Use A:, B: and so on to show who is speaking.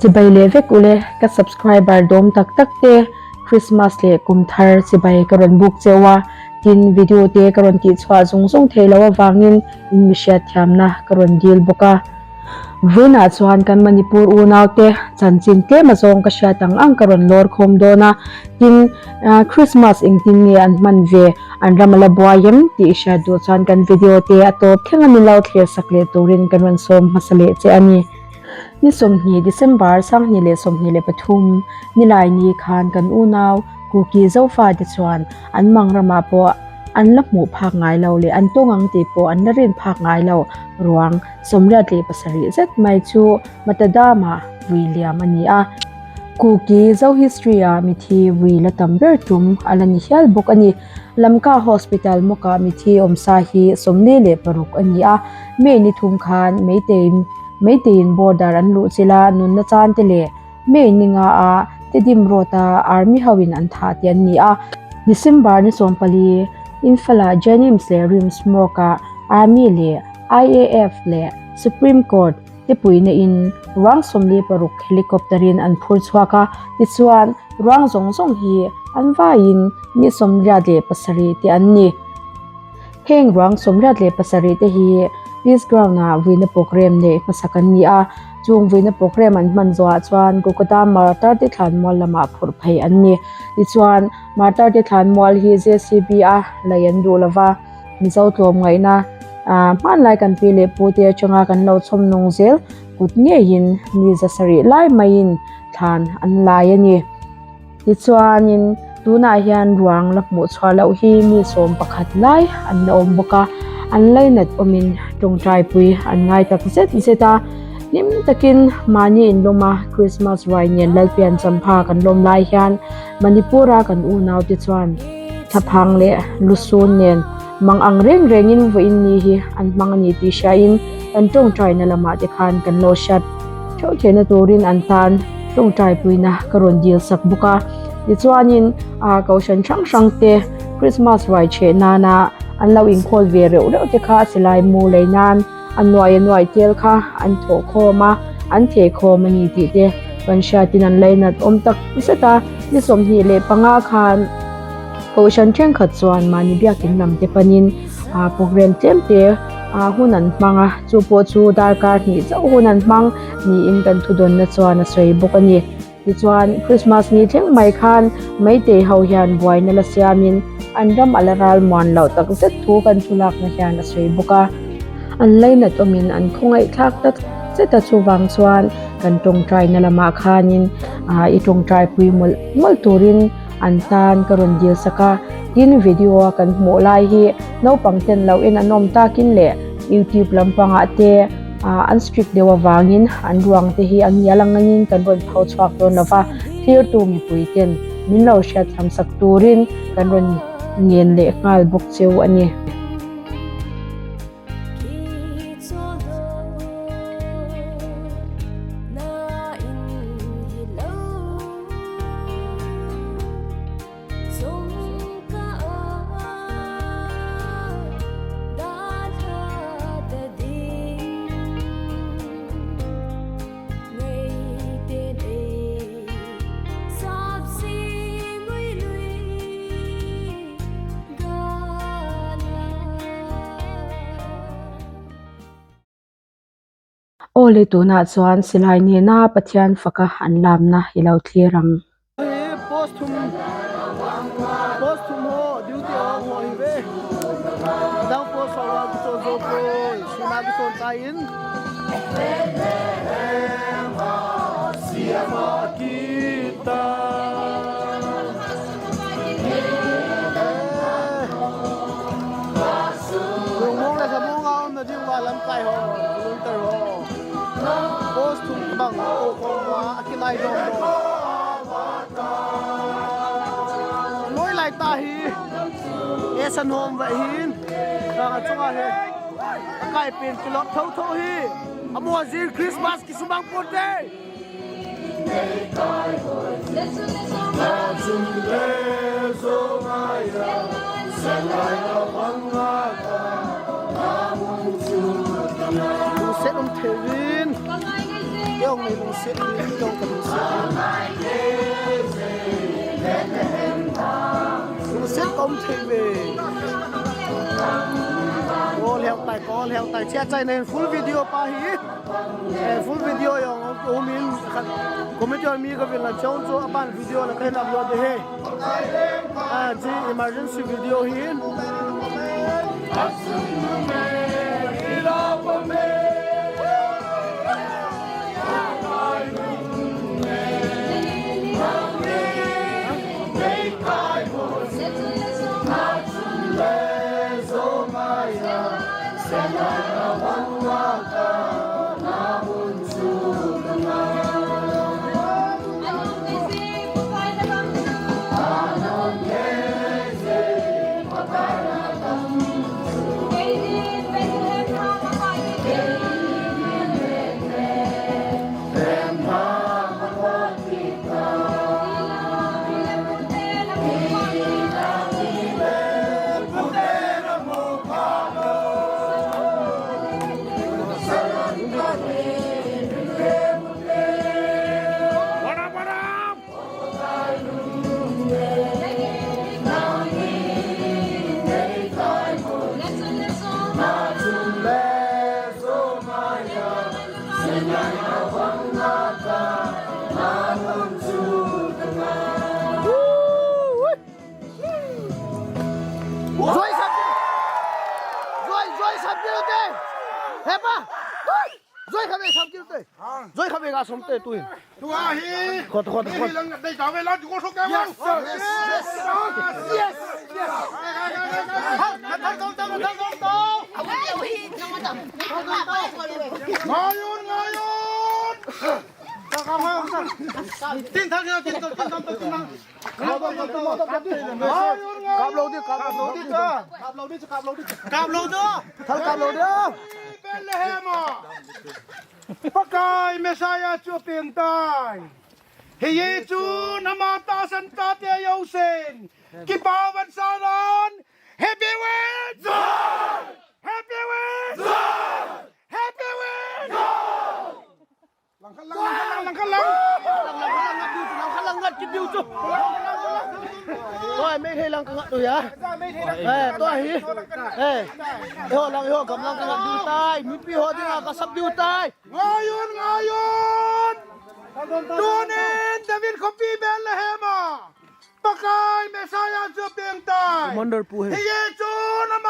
A: Chibai leh vek ule ka subscriber dawm tak tak te Christmas leh kum thar chibai ka rawn buk cheu a, tin video te ka rawn tih chhuah zung zung thei lo avangin in mi hriat thiamna ka rawn dil bawk a. Vawiinah chuan kan Manipur unaute chanchin tlem azawng ka hriat ang ang ka rawn lawr khawm dawn a, tin Christmas engtin nge an hman ve, an ram a la buai em tih i hriat duh chuan kan video te a tawp thleng a ni lo thlir sak leh turin kan rawn sawm hmasa leh che a ni. Ni 20 December 2023 Nilaini khan kan unau Kuki Zofate chuan an mang ramah pawh an la hmuh phak ngai lo leh an tawng ang tih pawh an la rin phak ngai lo ruang 87 zet mai chu Matadama vui liam a ni a. Kuki Zo history-ah mithi vui la tam ber tum a la ni hial bawk a ni. Lamka Hospital mawkah mithi awmsa hi 46 a ni a, May ni thum khan Meitei Meiteiin border an luh chilh a, nunna chan te leh May ni nga a Tedim Road a Army ho in an thah tih an ni a. December ni 14, Imphal ah Janims leh Rims Morgue ah Army leh IAF leh Supreme Court te puihna in ruang 46 helicopter in an phur chhuak a, tichuan ruang zawng zawng hi an vaiin ni 87 te an ni. Heng ruang 87 te hi Peace Ground ah vuina programme neih hmasak an ni a, chung vuina programme an hman zawhah chuan Kolkata Martar te thlanmual lamah phurh phei an ni. Tichuan Martar te thlanmual hi JCB a lei an duh lova, Mizo tlawmngaihna hmanlai kan pi leh pu te atanga kan lo chhawm nung zel kut ngeiin mi zasarih lai maiin thlan an lai a ni. Tichuanin tunah hian ruang la hmuh chhuah loh hi mi 11 lai an la awm bawk a, an lainat awmin tawngtaipui an ngai tak zet zet a. Hlim takin mahni inlawma Krismas ruai nen Lalpian champha kan lawm lai hian Manipur-a kan unaute chuan thlaphang leh lusun nen mang ang reng rengin vawiin ni hi an hmang a ni tih hriain kan tawngtaina lamah te khan kan lo hriat theuh theihna turin an tan tawngtaipuina ka rawn dil sak bawk a. Tichuanin ah kohhran hrang hrang te Christmas ruai chheh nana an lo inkhawl ve reuh reuh te kha silai mu lei nan a nuai a nuai tel kha an thawh khawm a, an theh khawm a ni tih te kan hriatin an lainat awm tak zet a. Ni 25 khan kohhran thenkhat chuan mahni biakin lam te panin ah programme tlem te ah hun an hmang a, chu pawh chu darkar hnih chauh hun an hmang niin kan thudawnna chuan a sawi bawk a ni. Tichuan Christmas ni thleng mai khan Meitei ho hian buaina la siamin an ram a la ral muan loh tak zet thu kan thu lakna hian a sawi bawk a. An lainat awmin an khawngaih thlak tak zet a chuvang chuan kan tawngtaina lamah khanin i tawngtai pui mawlh mawlh turin an tan ka rawn dil sak a. Tin video a kan hmuh lai hi naupang ten lo en an awm takin leh YouTube lampangah te an strict deuh avangin an ruang te hi an ngial ang angin kan rawn pho chhuak dawn lo va, thirtu mipui ten min lo hriat tham sak turin kan rawn ngen leh nghal bawk cheu a ni. Aw le tunah chuan silai nena Pathian faka an lamna i lo thlir ang.
B: Post thum post thum ho duty ho ho hi ve dang post ho wa ki zo ko suna ki ton tai in Lungmong le samong a um na ding wa lam kai ho lung ter ho post thum bang ko ko wa akinai dong do Loi lai ta hi e san hom va hin ka chunga he kai pen kilok tho tho hi amo zir Christmas ki sumang put te Set um thevin yong yong nei lung se ni yong ka lung se lung se kom thei ve ko leo tai ko leo tai chia chai nen full video pa hi full video yong umin comedian mi ka vil la chong chu apan video la kai upload de he a ji emergency video hi
C: Pakai Messiah chu piang tai. Hi ye chu nama ta san ta te yo sen. Ki pa van sa ron. Happy with Happy with Happy with Lang kha lang lang lang kha lang.
B: Lang ngat ki biu chu. Tôi mấy thầy lang ka ngat đuôi á. Eh, tôi hi. Eh. Ho lang ho kam lang ka ngat diu tai. Mi pi ho ding ka sap diu tai.
C: Ngayon ngayon. Tunin David Kopi Bethlehem. Pakai Messiah chu piang tai.
B: Commander pu he.
C: Hi ye chu nama